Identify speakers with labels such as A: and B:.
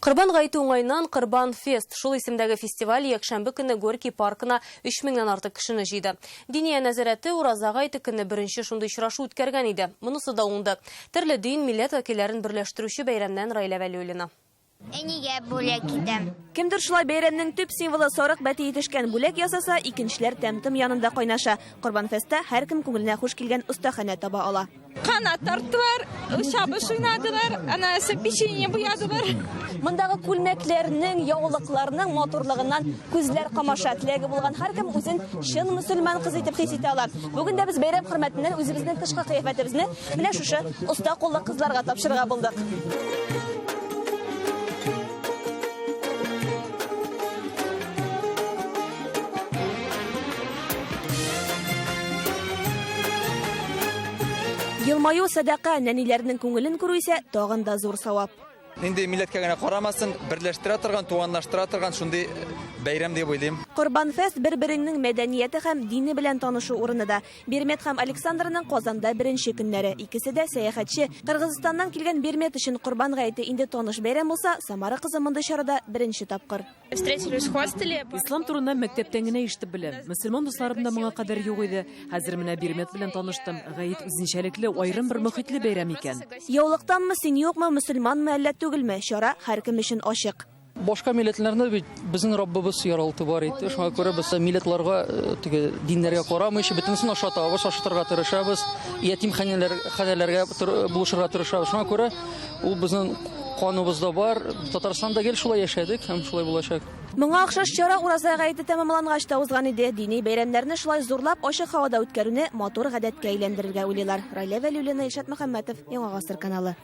A: Корбан гаете уңаеннан Корбан фест шул исемдәге фестиваль якшәмбе көнне Горький паркына 3000 нән артык кешене җыйды. Диния нәзарәте Ураза гаете көнне беренче шундый очрашу үткәргән иде. Монысы да уңды. Төрле дин, милләт вәкилләрен берләштерүче бәйрәмнән Раилә Вәлиуллина.
B: Әнигә бүләк итәм.
C: Кемдер шулай бәйрәмнең төп символы сарык бәтие төшкән бүләк ясаса, икенчеләр тәм-том янында кайнаша. Корбанфестта һәркем күңеленә хуш килгән остаханә таба ала.
D: Канат тарттылар, чабыш уйнадылар, анасы печенье буядылар.
C: Мондагы күлмәкләрнең, яулыкларның матурлыгыннан күзләр камаша. Теләге булган һәркем үзен чын мөселман кызы итеп хис итә ала. Бүген дә без бәйрәм хөрмәтеннән үзебезнең тышкы кыяфәтебезне менә шушы оста куллы кызларга тапшырырга булдык. Елмаю сәдака, нәниләрнең күңелен күрү исә тагын да зур савап.
E: Нинди милләткә генә карамасын, берләштерә торган, туганлаштыра торган шундый бәйрәм дип уйлыйм.
C: Корбанфест бер-береңнең мәдәнияте һәм дине белән танышу урыны да. Бермет һәм Александрның Казанда беренче көннәре. Икесе дә сәяхәтче. Кыргызстаннан килгән Бермет өчен Корбан гаете инде таныш бәйрәм булса, Самара кызы мондый чарада беренче тапкыр.
D: Встретились в хостеле.
F: Ислам турында мәктәптән генә ишетеп беләм. Мөселман дусларым да моңа кадәр юк иде. Хәзер менә Бирмет белән таныштым. Гает үзенчәлекле, аерым бер мохитле бәйрәм икән.
C: Яулыктанмы син, юкмы, мөселманмы әллә түгелме, чара һәркем өчен ачык.
G: Башка милләтләрне бит безнең Раббыбыз яралты бар итте. Шуңа күрә без милләтләргә, э, теге диннәргә карамыйча, бөтенесен ашатабыз, ашатырга тырышабыз, ятимханәләргә булышырга тырышабыз. Шуңа күрә ул безнең каныбызда бар. Татарстанда гел шулай яшәдек һәм шулай булачак.
C: Моңа охшаш чара Ураза гаете тәмамлангач та узган иде. Дини бәйрәмнәрне шулай зурлап ачык һавада үткәрүне матур гадәткә әйләндерергә уйлыйлар. Райлә Вәлиуллина, Илшат Мөхәммәтов, Яңа Гасыр каналы.